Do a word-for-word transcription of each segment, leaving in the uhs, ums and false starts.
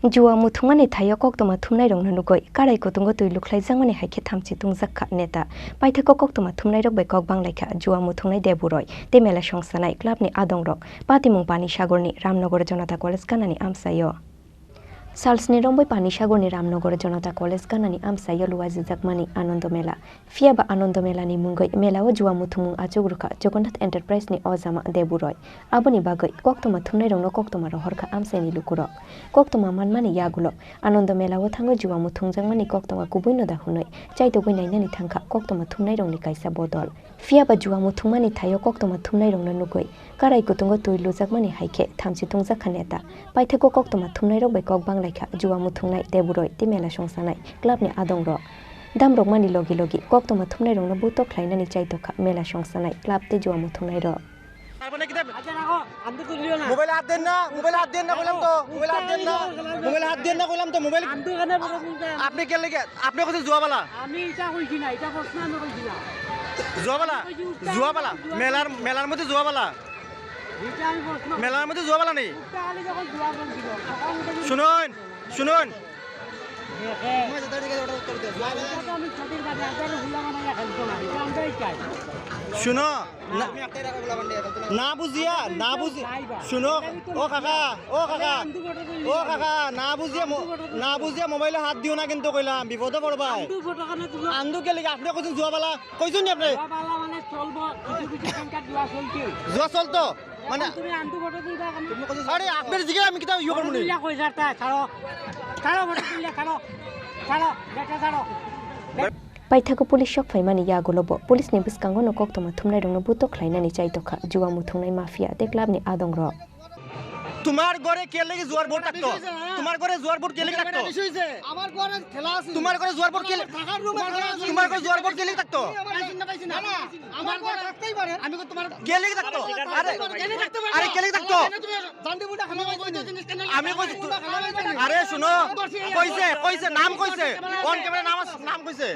Jua muthungmani thaio koktwma thumnairokno nugwi karai kutungo twi lukhlaijakmani hai khe thamchi tungjak kha neta. Paithakgo koktwma thumnairok bai kok banglaikha jua muthungnai Deburoi tei mela songsanai clubni adongrok. Patimung Panisagorni Ramnagar Janata College ganani amchaio. Salsni romwi Panisagorni Ramnagar Janata College ganani amchaio luajijakmani Anando Mela. Phiya ba Anando Mela ni mungwi mela o jua muthungmung achuk rwkha Jagannath Enterprise ni ojama Deburoi. Aboni bagwi koktwma thumnairokno koktwma rohorkha amchaini lukurok. Koktwma manmani yagulo Anando Mela o thangwi jua muthungjakmani koktwma kubuino da hwnwi chaitugwi nainani thangkha koktwma thumnairokni kaisa bodol. Phiya ba jua muthungmani thaio koktwma thumnairokno nugwi karai kutungo twi lujakmani hai khe thamchi tungjakha neta. Paithakgo koktwma thumnairok bai kok banglaikha jua muthungnai Deburoi tei mela songsanai clubni adongrok. Damrokmani logi logi koktwma thumnairokno buto khlainani chaitokha mela songsanai club tei jua muthungnairok. মোবাইলে হাত দেন না, মোবাইলে হাত দেন না কইলাম তো, মোবাইলে হাত দেন না, মোবাইলে হাত দেন না কইলাম তো, মোবাইল। আপনি কে লেগে, আপনি কোথায় জুয়াবালা? আমি এটা কইছি না, এটা প্রশ্ন আমি কইছি না। জুয়াবালা, জুয়াবালা, মেলার, মেলার মধ্যে জুয়াবালা। এটা আমি প্রশ্ন মেলার মধ্যে জুয়াবালা নেই। উঠতে খালি যখন জুয়া বলছিল, তখন উঠে শুনুন, শুনুন। এটা তো আমি সঠিক ভাবে আপনারা ভুলা বানাইয়া খেলতো না, এটা আমরাই চাই। শুনো, না, না বুঝিয়া, না বুঝি-, শুনো, ও কাকা, ও কাকা, ও কাকা, না বুঝিয়া মো-, না বুঝিয়া মোবাইলে হাত দিও না কিন্তু কইলাম, বিপদে পড়বাই। আন্দু গেলে কি আপনি কইছেন জুয়াবালা? কইছেন নি আপনি? জুয়াবালা মানে চলবো, কিছু কিছু সংখ্যা জুয়া চলছে। জুয়া চলতো? মানে এখন তুমি আন্দু ভোটে দিবা কেন? আরে আপনার দিকে আমি কিতা ইয়ে করবো নি? ভোটে দিলে কই যাতা? ছাড়ো। ছাড়ো ভোটে দিলে, ছাড়ো। ছাড়ো, বেটা ছাড়ো। Paithakgo police sok phaimani yagulo bo police ni bwskango no koktwma thumnairokno buto khlainani chaitokha jua muthungnai mafia tei club ni adongrok. তোমার ঘরে কে লেগে জুয়ার বোর্ড থাকতো? তোমার ঘরে জুয়ার বোর্ড কে লেগে থাকতো? আমার ঘরে খেলা আছে। তোমার ঘরে জুয়ার বোর্ড কে লে-, থাকার রুমে খেলা আছে। তোমার ঘরে জুয়ার বোর্ড কে লেগে থাকতো? না, না, আমার ঘরে থাকতেই পারে। আমি তো তোমার কে লেগে থাকতো? আরে, কে লেগে থাকতো? আরে, কে লেগে থাকতো? কেন তুমি জান্ডি মুন্ডা খেলা পাইছো নি? আমি কইছি, জান্ডি মুন্ডা খেলা পাইছো নি? আরে, শুনো, কইছে, কইছে, নাম কইছে। On camera নাম আছে, নাম কইছে।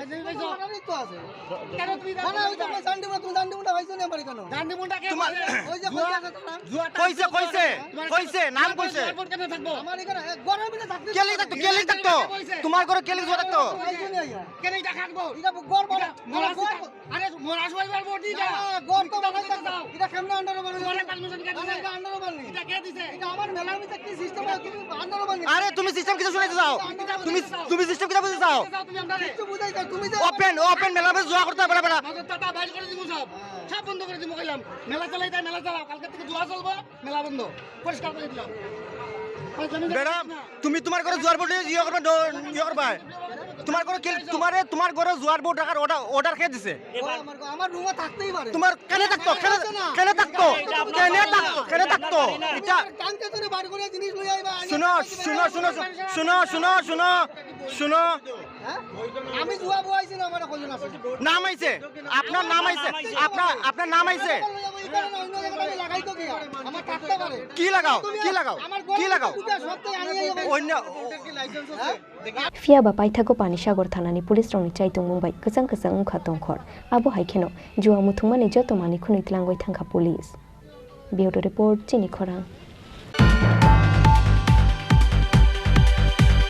কেন তুমি না, না, ওই যে জান্ডি মুন্ডা, তুমি জান্ডি মুন্ডা পাইছো নি আমার এখানে? জান্ডি মুন্ডা কে তোমার বলে? ওই যে কইছে আছে তারা। কইছে, কইছে, কইছে, নাম কইছে। জুয়ার বোর্ড কেন থাকবো? আমার এখানে এক ঘরের ভিতরে থাকতে কে লেগে থাকতো? কে লেগে থাকতো? তোমার ঘরে কে লেগে জুয়া থাকতো? পাইছো নি আইয়া? কে লেগে থাকবো? এটা ঘর বানা-, এটা মোরা ঘর সুতা। আরে, মোরা সুতা এবার ভোট দিতা। না, ঘর তো বানাইতে দাও। এটা কেমনে আন্ডারো বানাইছো? তোমার পারমিশন কে দিছে? আন্ডারো বানাইনি। এটা কে দিছে? এটা আমার মেলার ভিতরে কি সিস্টেম আছে? তুমি আন্ডারো বানাইছো। আরে, তুমি সিস্টেম কিছু শুনাইতে চাও? তুমি, তুমি সিস্টেম কিতা বুঝতে চাও? তুমি যে কিচ্ছু বুঝাই না, তুমি যে ওপেন, ওপেন মেলার মধ্যে জুয়া করতে পারে, বেটা। নজর দাদা, বাইর করে দিমু সব। সব বন্ধ করে দিমু কইলাম। মেলা চালাই তাই মেলা চালাও। কালকে থেকে জুয়া চলবো, মেলা বন্ধ। পরিষ্কার করে দিলাম। ম্যাডাম, তুমি তোমার ঘরে জুয়ার বোর্ড ইয়ে করবে, ড-, ইয়ে করবে। তোমার ঘরে কে, তোমারে, তোমার ঘরে জুয়ার বোর্ড রাখার অর্ডার, অর্ডার কে দিছে? ও, আমার, আমার রুমে থাকতেই পারে। তোমার কেনে থাকতো? কেনে, কেনে থাকতো? কেনে থাকতো? কেনে থাকতো? এটা টানতে ধরে বার করে জিনিস লই আইবা, আইয়া শুনো, শুনো, শুনো, শুনো, শুনো, শুনো, শুনো। হ্যাঁ? আমি জুয়া বওয়াইছি না, আমার কজন আছে? নাম আইছে? আপনার নাম আইছে? আপনার, আপনার নাম আইছে? এই কারণে অন্য জায়গায় আমি লাগাই তো গিয়া। আমার থাকতে পারে। কি লাগাও? তুমি কি লাগাও? আমার কি লাগাও? দুটো সপ্তাহে আনি এই অন্য এটা কি লাইসেন্স আছে? হ্যাঁ? Phiya ba paithakgo Panisagor thanani police rokni chaitongmung bai kwchang kwchang wngkha tongkhor. Abo hai kheno jua muthungmani joto manwi khwnwi tlangwi thangkha police. Bureau report, Chini Khorang.